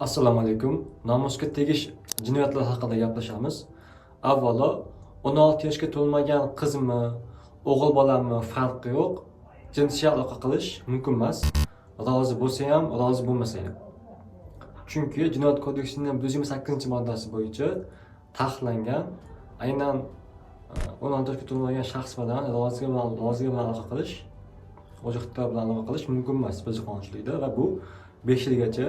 Assalomu alaykum. Nomusga tegish jinoyatlar haqida gaplashamiz. Avvalo, 16 yoshga to'lmagan qizmi, o'g'il bolami, farqi yo'q. Jinsiy aloqa qilish mumkin emas. Rozi bo'lsa ham, rozi bo'lmasa ham. Chunki Jinoyat kodeksining 128-moddasi bo'yicha taqiqlangan aynan 16 yoshga to'lmagan shaxs bilan roziligi bilan aloqa qilish, o'z ixtiyori bilan aloqa qilish mumkin emas bizning qonunchilikda va bu 5 yilgacha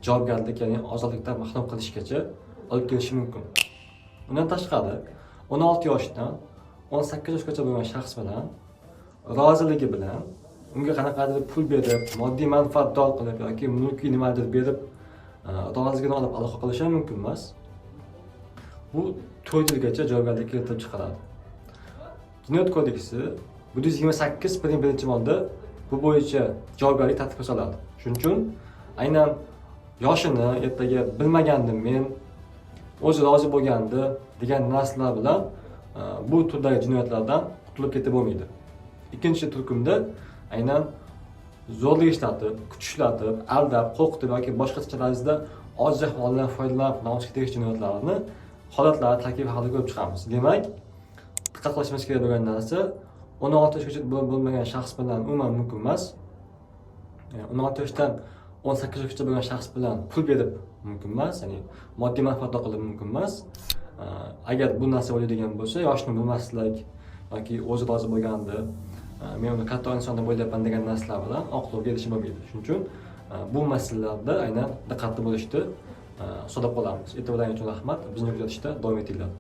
javobgarlik, ya'ni ozodlikdan mahrum qilishgacha olib kelishi mumkin. Undan tashqari, 16 yoshdan 18 yoshgacha bo'lgan shaxs bilan roziligi bilan unga qanaqadir pul berib, moddiy manfaatdor qilib yoki mulkiy nimadir berib, roziligini olib aloqa qilish ham mumkin emas. Bu 4 yilgacha javobgarlik keltirib chiqaradi. Jinoyat kodeksi 128 prim birinchi modda bu bo'yicha javobgarlik tartibga soladi. Shuning uchun aynan yoshini ertaga bilmagandim men, o'zi rozi bo'lgandi degan narsalar bilan bu turdagi jinoyatlardan qutulib ketib bo'lmaydi. Ikkinchi turkumda aynan zo'rlik ishlatib, kuch ishlatib, aldab, qo'rqitib yoki boshqacha tarzda ojiz ahvoldan foydalanib nomusga tegish jinoyatlarini holatlari, tarkibi haqida ko'rib chiqamiz. Demak, diqqat qilishimiz kerak bo'lgan narsa, 16 yoshgacha bo'lmagan shaxs bilan umuman mumkin emas. Yani 16 yoshdan 18 yoshgacha bo'lgan shaxs bilan pul berib mumkin emas, ya'ni moddiy manfaatdor qilib mumkin emas. Agar bu narsa bo'ladigan bo'lsa, yoshni bilmaslik yoki o'zi rozi bo'lgandi, men uni katta inson deb o'ylayapman degan narsalar bilan oqlovga erishib bo'lmaydi. Shuning uchun bu masalalarda aynan diqqatli bo'lishni so'rab qolamiz. E'tiboringiz uchun rahmat. Bizni kuzatishda davom etinglar.